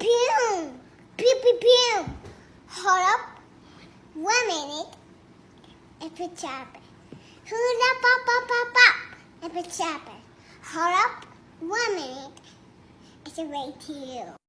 Boom! Pew, pew, pew! Hold up one minute. It's a chopper. Hold up, up, up, up, up. It's a chopper. Hold up one minute. It's a radio.